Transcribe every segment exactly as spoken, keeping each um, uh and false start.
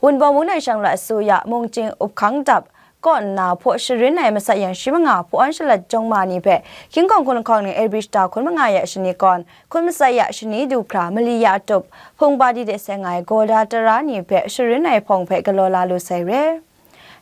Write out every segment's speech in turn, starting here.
Wunpawng mung nang shang lat asuya mungchying up hkang dap kaw nna hpaw sharin ai masat yang shi manga hpaw-awn shalat jawng ma ni hpe King Kawng hkun lahkawng ning April shata hkun manga ya shani kawn hkun matsat ya shani du hkra mali ya tup hpung padi de seng ai gawda tara ni hpe sharin ai hpawng hpe galaw la lu sai re.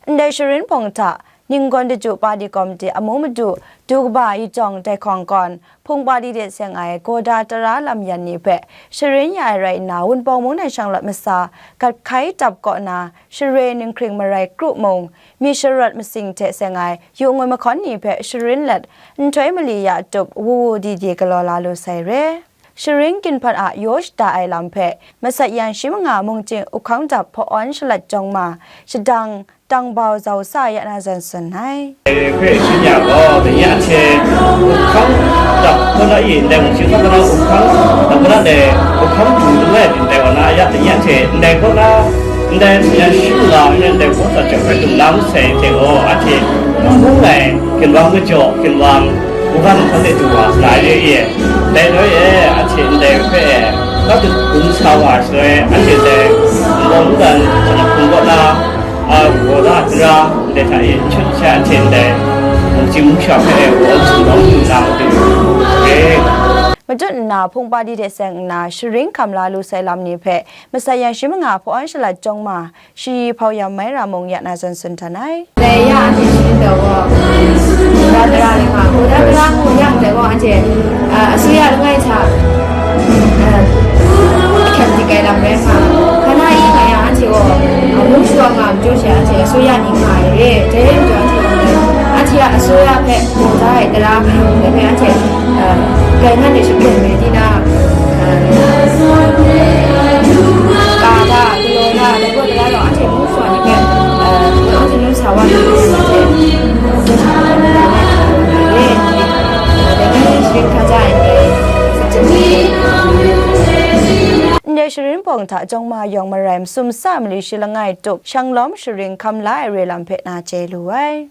Ndai sharin hpawng hta Ninggawn Daju Padi Kawmte amu madu du kaba Yijawng Daihkawng kawn hpung padi de seng ai gawda tara lam yan ni hpe sharin ya ai rai nna, Wunpawng mung nang shang lat masa gat hkai dap kaw na share ninghkring marai kru mung, mi sharawt masing hte seng ai yu ngwi mahkawn ni hpe sharin let, nhtoi mali ya tup wu wu di di galaw la lu sai re. Sharin ginhpat a yaw shada ai lam hpe masat yang shi manga mungchying up hkang dap hpaw-awn shalat jawng ma, shadang tangbau zau sa ya na zawn tsun ai. Hpe shin ya gaw, dai ya hte up hkang dap kaw na i, ndai mungchying hta kaw na up hkang dap kaw na, ndai up hkang du dung ai byin tai wa na ya, dai ya hte ndai kaw na, ndai hpung yan shi manga n rai, ndai hpawng hta jep hkrai dum na masai hte gaw, anhte n bung ai ginwang majaw, ginwang mungkan nhkan de du wa sa na re i? Dai rai e, anhte ndai hpe e, kap dum sa wa ai shaloi, anhte dai Wunpawng mungdan hpung kaw na, a, gawda tara ndai hta e n shut n sha, anhte ndai mungchying mungsha hpe e, wa n sumrawng lu na matu re. Matut nna hpung padi de seng nna sharin hkam la lu sai lam ni hpe masat yang shi manga hpaw-awn shalat jawng ma, shi hpau yam mai ra mung ya na zawn tsun htan ai. Dai ya anhte sharin dau gaw, gawda tara rai nga, gawda tara ngu yang dai gaw anhte, a, asuya langai hta, a, hkyam dik ai lam rai nga, hkana i nga yang anhte gaw, a, mung shawa nga majaw she anhte asuya ni nga ai re, dai rai majaw anhte gaw, anhte a asuya hpe gawda ai tara hpe anhte, a, grai ngan de shapren ai di na, a, ka da, galaw da, dai gaw tara gaw anhte mung shawa ni hpe, a, anhte mung shawa ni hpe, Ndai sharin hpawng hta jawng ma yawng marai masum sa mali shi langai tup shanglawm sharin hkam la ai re lam hpe na chye lu ai.